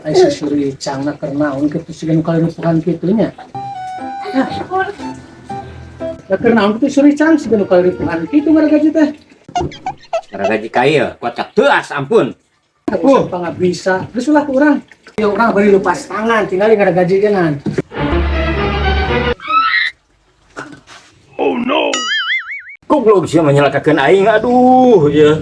Ay si Suricang na keur naon kitu siga nu kalirupuhan kitu nya. Nah, keur naon kitu Suricang siga nu kalirupuhan kitu ngaragaji teh. Ngaragaji ka ieu, kocak teuas ampun. Oh, nggak bisa. Geus ulah ku urang. Ya urang bari lepas tangan, tinggal ngaragaji jangan. Oh no. Goblok sia menyelakakeun aing, aduh ya.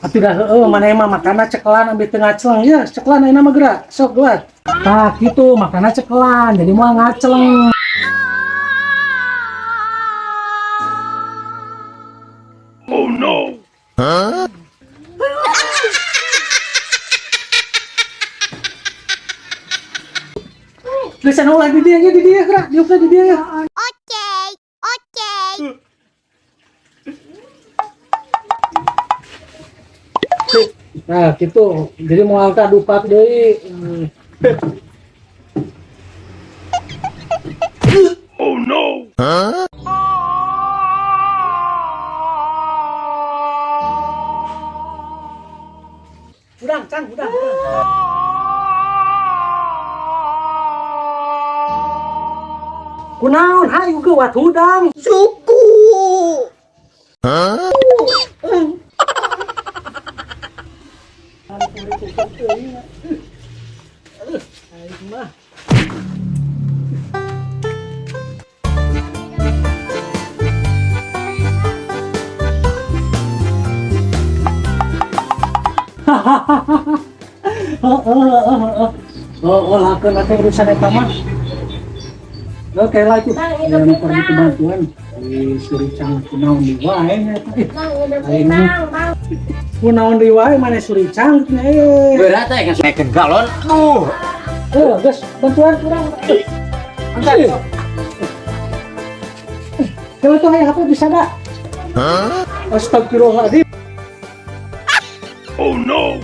Atuh dah heueuh maneh mah makana cekelan ambil teu ngaceleng ya, cekelan ayeuna mah geura. Sok geura. Tah kitu makana cekelan, jadi moal ngaceleng. Oh no. Huh? Geus anu ulah di dieu ge di dieu geura, diukna di dieu ya. Oke, oke. Nah, gitu. Jadi moal kadupak deui. Oh no. Huh? Udang, Cang, udang, udang. Kunaon hayu geuwat hudang. Suku. Huh? Aing mah. Oh, lakeun atuh urusan eta mah. Oke lah itu. Yang perlu bantuan di Suricang kunaon di wae nya eta. Aing mah. Kunaon di wae maneh Suricang nya eh. Berat teh geus naikeun galon. Aduh. Geus bantuan urang. Angkat. Kalau tuh hayang HP bisa da? Huh? Astagfirullahaladzim. Oh no.